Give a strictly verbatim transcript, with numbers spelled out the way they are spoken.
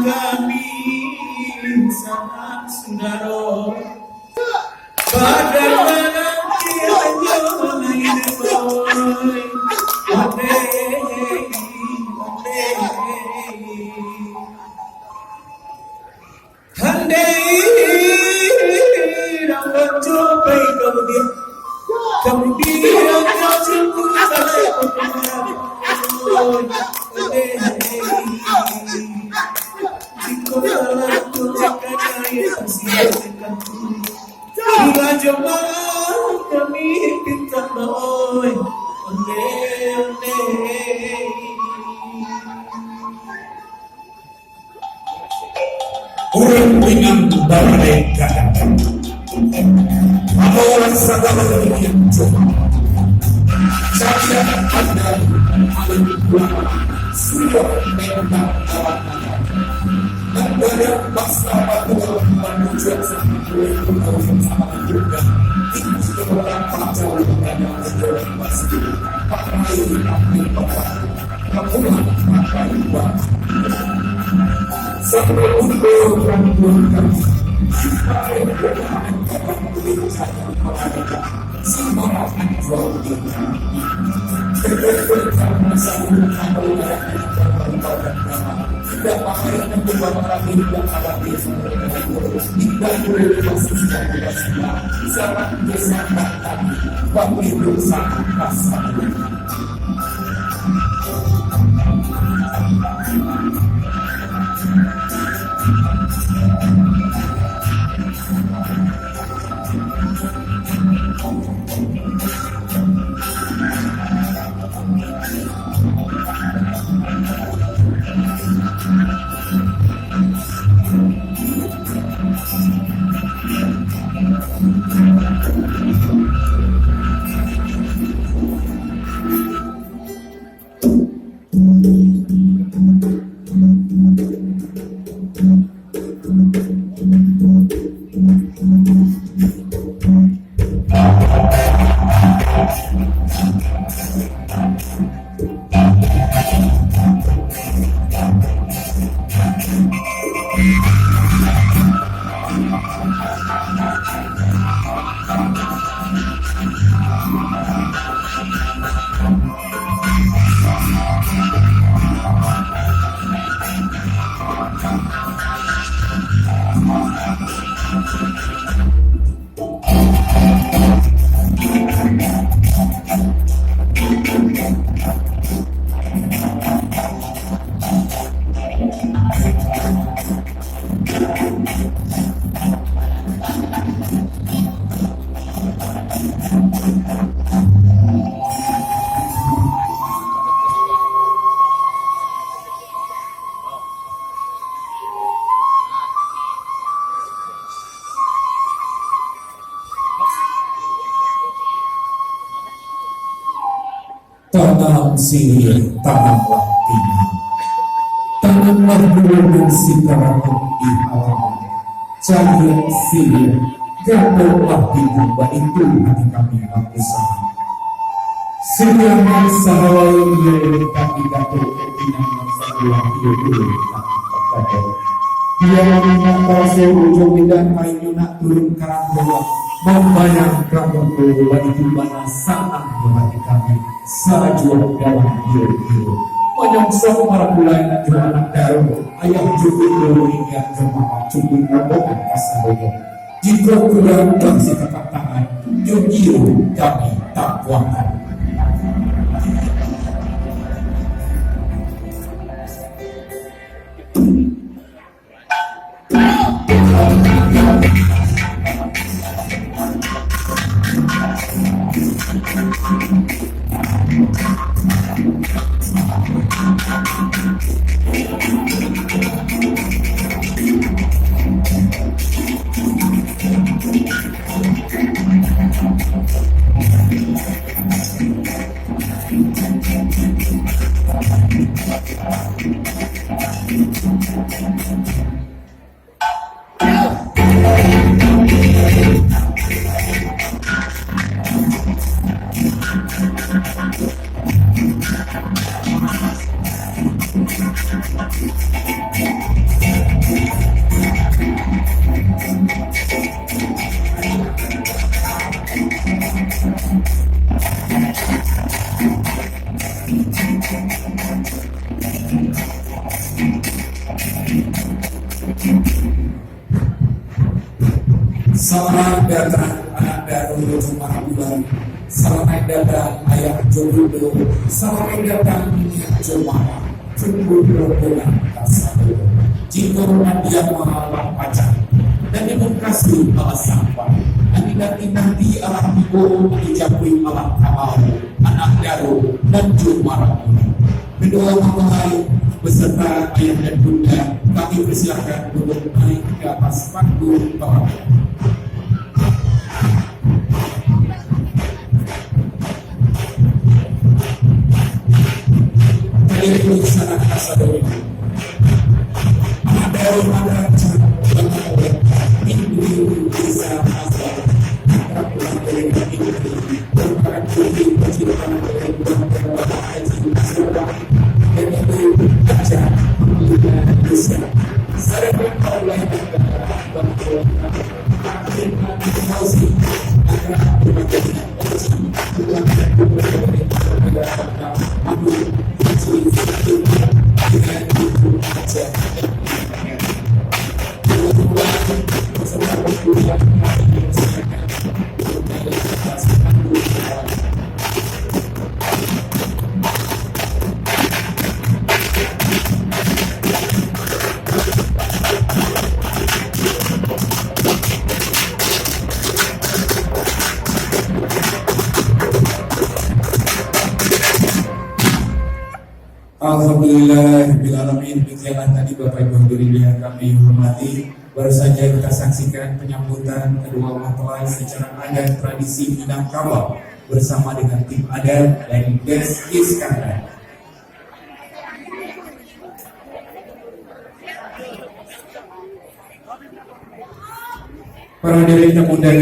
Kami sanak sudaro, pada nanti ayo lain boy. Ondeh, ondeh. Handai dapat capai kamudian, kamudian kau sungguh salah. Jika salah tu, maka saya silakan. Bila jemaah kami pinta maaf, ondeh, ondeh. Urang Minang babaleh gadang. Mano urang sagalo dunia cuma. Cadiak pandai alim ulama, sudah memang dalam. Nan banyak basa batua, manusia sakit, urang tahu sama juga. Tinggi urang pacau, urang yang pasti. Pakai, pakai, pakai. Tanang siriah, tananglah pinang. Tananglah gulungan sikaramo di halaman. Cadiak siriah, gandonglah pinang, baitu hati kami bapisahan. Siriah nan sahalai iyo mintak didato, pinang nan sabulah iyo dulu mintak dipakato. Biar minang taraso ujuang lidah, mainyo nak turun ka randoan, mambayang ka muko, baitu bana sanang di hati kami. Sajuak dalam iyo-iyo. Manyongsong marapulai nan jo anak daro, ayah jo ibu, indak jo mama, cukuik rombongan kasadonyo. Jikok kurang dari satapak tangan, jo iyo kami tampuahkan. Salamaik datang anak daro jo marangkulan. Salamaik datang ayah jo bundo. Salamaik datang niniak jo mamak. Tunggu rombongan kasado. Jikok nan diama lah pacah, nan dimukasuik alah sampai, nan dinanti-nanti alah tibo, nan dijapuik alah tabao, anak daro nan jo marangkulan. Badoa mamakai beserta ayah dan bunda, kami persilakan untuk naik ke atas panggung perapian. Hadirin di sana, kasadonyo. Ada rumah kaca, minggu bisa masuk. Alhamdulillahirabbil alamin. Demikianlah tadi, Bapak Ibu hadirin yang kami hormati, baru saja kita saksikan penyambutan kedua mempelai secara adat tradisi Minangkabau bersama dengan tim adat dari Des Iskandar. Para hadirin tamu undangan,